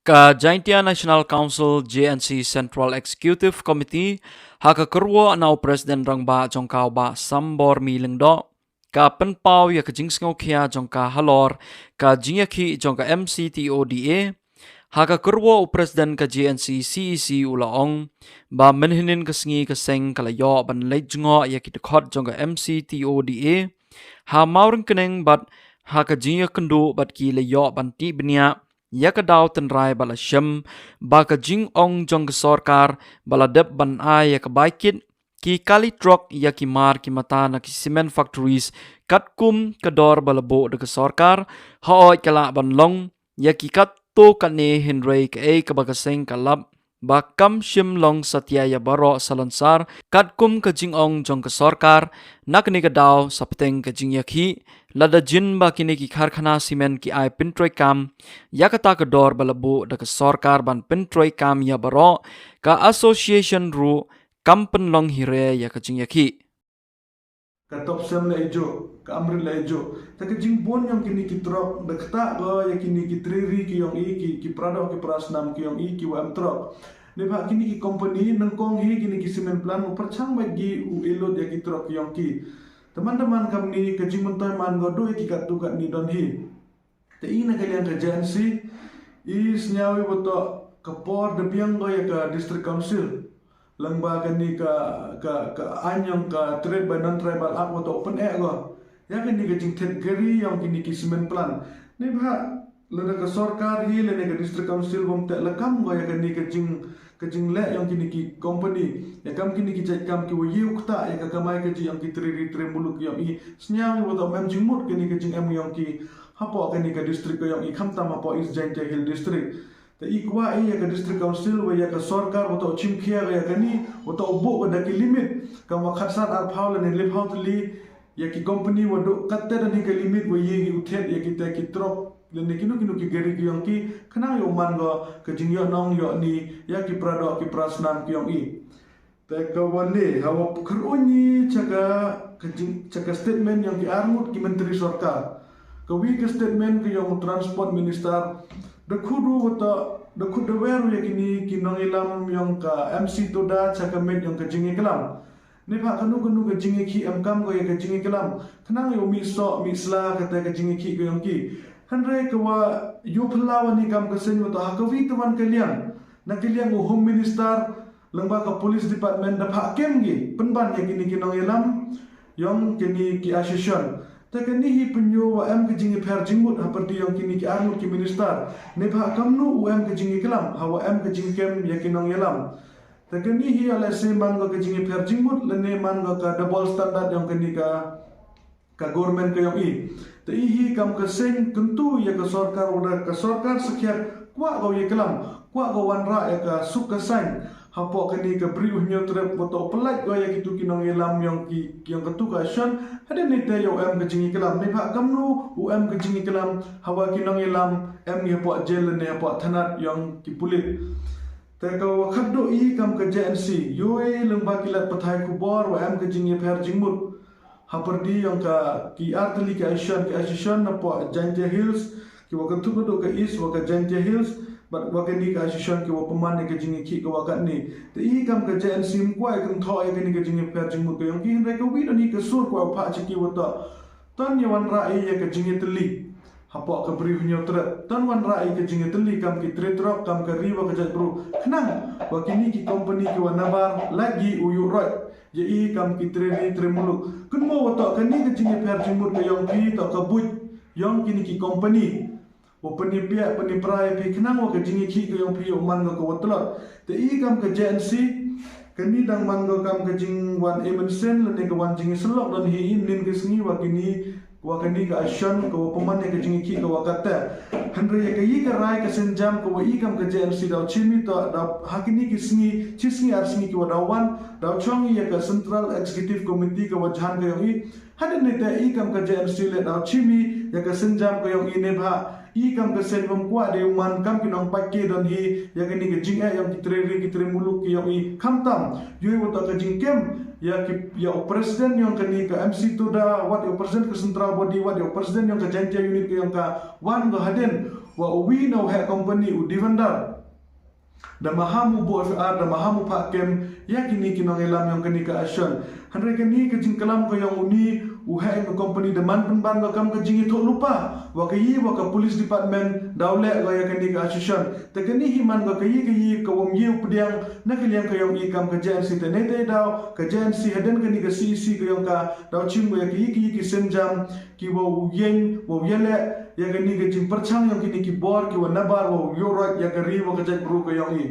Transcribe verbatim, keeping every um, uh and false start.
Ka Jaintia National Council, J N C, Central Executive Committee, ha ka kyrwoh na u President Rangbah jong ka, u Bah Sambor Mi Lyngdoh, ka pynpaw ïa ka jingsngewkhia jong ka halor ka jingïakhih jong ka M C T O D A. Ha ka kyrwoh u President ka J N C C E C u la ong ba mynhynnin ka sngi ka seng ka la ïoh ban leit jngoh ïa ki dkhot jong ka M C T O D A ha Mawryngkneng bad ha ka jingïakynduh bad ki la ïoh ban tih bniah ïa ka daw tynrai ba la shem ba ka jingong jong ka sorkar ba la dep ban ai ïa ka bai kit ki kali trok ïa ki mar ki mata na ki cement factories katkum ka dor ba la buh da ka sorkar, hooid ka lah ban long ïa ki katto katne, hynrei kaei kaba ka seng ka lap ba kam shym long satia ïa baroh salonsar katkum ka jingong jong ka sorkar. Na kane ka daw, sa pdeng ka jingïakhih, lada jin ba kine ki karkhana cement ki ai pyntreikam ïa kata ka dor ba la buh da ka sorkar ban pyntreikam ïa baroh, ka association ruh kam pynlong hi re ïa ka jingïakhih. Ka Topsem la ïoh, ka Amrit la ïoh. Te ka jingbun ïong kine ki trok, da ktah ko ïa kine ki trei ri ki ïong i, ki, ki para doh ki para snam ki ïong i, ki wa em trok. Neibhah kine ki company nyngkong hi kine ki cement plant u pyrshang bad ki u e load ïa ki trok ki ïong ki. Te man da man kam ni ka jingmyntoi man ko duh ïa ki katto katne don hi. Te i na ka liang ka J N C, i sñiaw i wa toh ka por da biang ko ïa ka District Council lyngba kane ka, ka, ka aiñ ïong ka Trade by Non-Tribal Act wa toh u pyneh ko ïa kane ka jingthied kari ïong kine ki cement plant. Neibhah lada ka sorkar hi lane ka District Council wam teh lakam ko ïa kane ka jing, ka jingleh ïong kine ki company, ïa kam kine ki jait kam ki wa ïew ktah ïa ka kamai kajih ïong ki trei ri trei muluk ïong i, sñiaw i wa toh mem jingmut kane ka jingem ïong ki hapoh kane ka district ka ïong i, khamtam hapoh East Jaintia Hill District. Te i kwah i ïa ka District Council wa ïa ka sorkar wa toh chimkhia ïa kane, wa toh u buh ka da ki limit, kam wa khatsan arphaw lane lephaw tylli ïa ki company wa duh katte da ni ka limit wa ïa ki u thied ïa kita ki trok lane kino kino ki gari ki ïong ki, khnang ïa u man ko ka jingïohnong ïoh ni ïa ki para doh ki para snam ki ïong i. Te ka wa le, ha wa pkhruni cha ka, ka jing, cha ka statement ïong ki arngut ki menteri sorkar. Ka wi ka statement ka ïong u Transport Minister, da khudu wa toh, da khud da wer ïa kini ki nongïalam ïong ka M C Toda cha ka met ïong ka jingïaklam. Neibhah kano kano ka jingïakhih em kam ko ïa ka jingïaklam, khnang ïa u mih soh mih sla kata ka jingïakhih ka ïong ki. Hynrei ka wa ïoh phylla wa ni kam ka seng wa toh ha ka wi ka wan ka liang, na ka liang u Home Minister, lyngba ka Police Department da phah kem ki pynban ïa kini ki nongïalam ïong kini ki association. Te kani hi pynïoh wa em ka jingïapher jingmut ha pyrdi ïong kini ki arngut ki minister. Neibhah kamnu u em ka jingïaklam ha wa em ka jingkem ïa ki nongïalam. Te kani hi ïa lehse man ko ka jingïapher jingmut lane man ko ka double standard ïong kani ka, ka government ka ïong i. Te i hi kam ka seng kyntu ïa ka sorkar, wa da ka sorkar sakhiat kwah ko ïaklam, kwah ko wanrah ïa ka suk ka saiñ hapoh kani ka Bri u Hynñiewtrep, wa toh u pyllait ko ïa kitu ki nongïalam ïong ki, ïong katu ka association. Hadien ni te ïa u em ka jingïaklam, neibhah kamnu u em ka jingïaklam ha wa ki nongïalam em ngi hapoh jail lane hapoh thanat ïong ki pulit. Te ka wa khatduh i kam ka J N C, ïoh i lyngba ki lad pathai khubor wa em ka jingïapher jingmut ha pyrdi ïong ka ki artylli ki association, ki association napoh Jaintia Hills, ki wa kynthup naduh ka East wa ka Jaintia Hills, bad wa kani ka association ki wa pynman ïa ka jingïakhih ka wa katni. Te i kam ka J N C ym kwah i kynthoh ïa kani ka jingïapher jingmut ka ïong ki, hynrei ka wi don hi ka sur kwah u phah cha ki wa toh, ton ïa wanrah i ïa ka jingïatylli hapoh ka Bri u Hynñiewtrep. Ton wanrah i ka jingïatylli kam ki trei trok, kam ka ri wa ka jaitbru, khnang wa kini ki company ki wa nabar lagi u ïuh roit ïa i kam ki trei ri trei muluk. Kynmaw wa toh kani ka jingïapher jingmut ka ïong phi toh ka buit ïong kini ki company wa pynïapiah pynïapra ïa phi khnang wa ka jingïakhih ka ïong phi ïa u man ko ka wa tlot. Te i kam ka J N C, kani dang man ko kam ka jingwan e mynsiem lane ka wan jingïasyllok don hi i nin ka sngi wa kini, wa kani ka association ka wa pynman ïa ka jingïakhih ka wa katta. Hynrei ïa ka i ka rai ka sienjam ka wa i kam ka J N C daw chim i toh daw ha kini ki sngi, chi sngi ar sngi ki wa daw wan, daw chong i ïa ka Central Executive Committee ka wa jhan ka ïong i. Hadien ni te i kam ka J N C le daw chim i ïa ka sienjam ka ïong i, neibhah i kam ka seng bym kwah de u man kam ki nongpait ki don hi ïa kane ka jingeh ïong ki tre ri ki tre muluk ki ïong i. Khamtam ïohi wat ka jingkem ïa ki ïa u president ïong kane ka M C Tuda, wat ïa u president ka central body, wat ïa u president ïong ka Jaintia unit ka ïong ka, wan ka hadien wa u wi na u heh company u Divendar. Da maham u buh F I R, da maham u phah kem ïa kine ki nongïalam ïong kane ka association. Hynrei kane ka jingklam ka ïong uni u heh ïong ka company da man pynban ka kam ka jingïathuh lypa wa ka yi wa ka police department da u leh ka ïa kane ka association. Te kane hi man ka ka yi ka yi ka wam yi u pdiang na ka liang ka ïong i kam ka J N C. Te ne te daw ka J N C hadien kane ka C E C ka ïong ka daw chim ka ïa ka yi ka yi ki senjam ki wa u ïeng wa u ïaleh ïa kane ka jingpyrchang ïong kine ki bor ki wa nabar wa u ïoh roi ïa ka ri wa ka jaitbru ka ïong i.